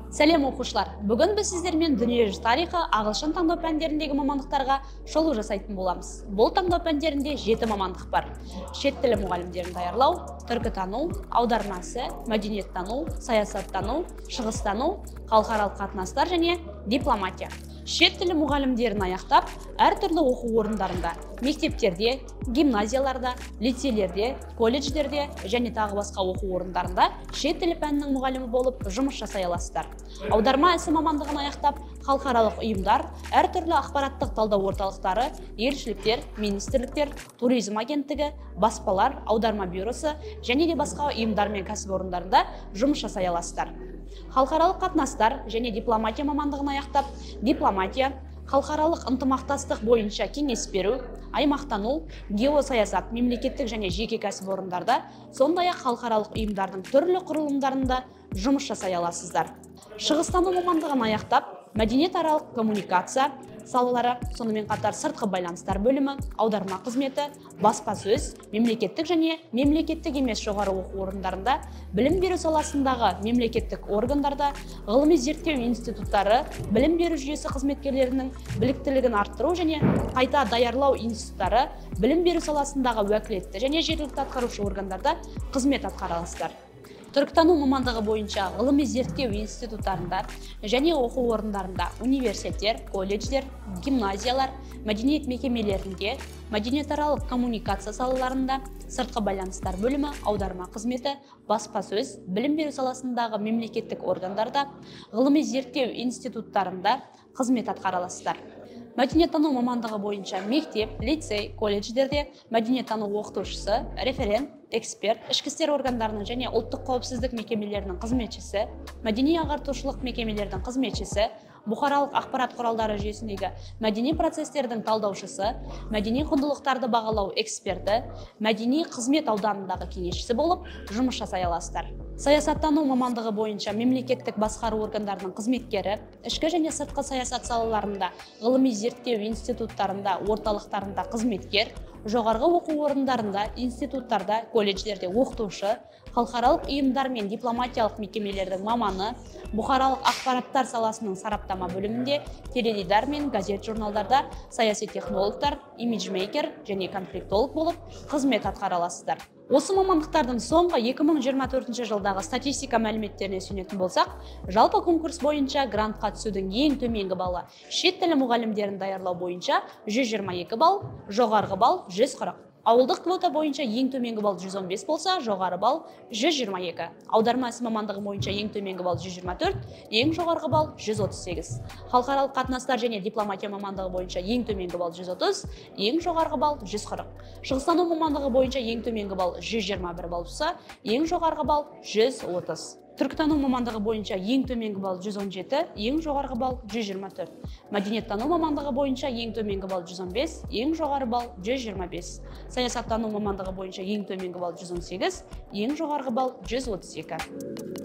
Сәлем, оқушылар! Бүгін біз сіздермен дүниежүзі тарихы, ағылшын таңдау пәндеріндегі мамандықтарға шолу жасайтын боламыз. Бұл таңдау пәндерінде 7 мамандық бар. Шет тілі мұғалімдерін даярлау, түркітану, аударма ісі, мәдениеттану, саясаттану, шығыстану, халықаралық қатынастар және дипломатия. Шет тілі мұғалімдерін аяқтап, әртүрлі оқу орындарында, мектептерде, гимназияларда, лицейлерде, колледждерде және тағы басқа оқу орындарында шет тілі пәнінің мұғалімі болып жұмыс жасай аласыздар. Аударма ісі мамандығын аяқтап, халықаралық ұйымдар, әртүрлі ақпараттық талдау орталықтары, елшіліктер, министрліктер, туризм агенттігі, баспалар, аударма бюросы және де басқа ұйымдар мен кәсіпорындарында жұмыс жасай аласыздар. Халықаралық қатынастар және дипломатия мамандығын аяқтап, дипломатия, халықаралық ынтымақтастық бойынша кеңес беру, аймақтану, геосаясат, мемлекеттік және жеке кәсіпорындарда, сондай-ақ халықаралық ұйымдардың түрлі құрылымдарында жұмыс жасай аласыздар. Шығыстану мамандығын аяқтап, мәдениетаралық коммуникация салалары, сонымен қатар сыртқы байланыстар бөлімі, аударма қызметі, баспасөз, мемлекеттік және мемлекеттік емес жоғары оқу орындарында, білім беру саласындағы мемлекеттік органдарда, ғылыми зерттеу институттары, білім беру жүйесі қызметкерлерінің біліктілігін арттыру және қайта даярлау институттары, білім беру саласындағы уәкілетті және жергілікті атқарушы органдарда қызмет атқара аласыздар. Түркітану мамандығы бойынша ғылыми зерттеу институттарында және оқу орындарында, университеттер, колледждер, гимназиялар, мәдениет мекемелерінде, мәдениетаралық коммуникация салаларында, сыртқы байланыстар бөлімі, аударма қызметі, баспасөз, білім беру саласындағы мемлекеттік органдарда, ғылыми зерттеу институттарында қызмет атқара аласыздар. Мәдениеттану мамандығы бойынша мектеп, лицей, колледждерде мәдениеттану оқытушысы, референт, эксперт, ішкі істер органдарының және ұлттық қауіпсіздік мекемелерінің қызметшісі, мәдени ағартушылық мекемелердің қызметшісі, бұқаралық ақпарат құралдары жүйесіндегі мәдени процестердің талдаушысы, мәдени құндылықтарды бағалау эксперті, мәдени қызмет ауданындағы кеңесшісі болып жұмыс жасай аласыздар. Саясаттану мамандығы бойынша мемлекеттік басқару органдарының қызметкері, ішкі және сыртқы саясат салаларында, ғылыми зерттеу институттарында, орталықтарында қызметкер, жоғарғы оқу орындарында, институттарда, колледждерде оқытушы, халықаралық ұйымдар мен дипломатиялық мекемелердің маманы, бұқаралық ақпараттар саласының сараптама бөлімінде, теледидар мен газет-журналдарда саяси технологтар, имиджмейкер және конфликтолог болып қызмет атқара аласыздар. Осы мамандықтардың соңғы 2024 жылдағы статистика мәліметтеріне сүйенетін болсақ, жалпы конкурс бойынша грантқа түсудің ең төменгі баллы шет тілі мұғалімдерін даярлау бойынша 122 балл, жоғарғы балл 140. Ауылдық квота бойынша ең төменгі балл 115 болса, жоғары балл 122. Аударма ісі мамандығы бойынша ең төменгі балл 124, ең жоғарғы балл 138. Халықаралық қатынастар және дипломатия мамандығы бойынша ең төменгі балл 130, ең жоғарғы балл 140. Шығыстану мамандығы бойынша ең төменгі балл 121 балл болса, ең жоғарғы балл 130. Түркітану мамандығы бойынша ең төменгі балл 117, ең жоғарғы балл 124. Мәдениеттану мамандығы бойынша ең төменгі балл 115, ең жоғары балл 125. Саясаттану мамандығы бойынша ең төменгі балл 118, ең жоғарғы балл 132.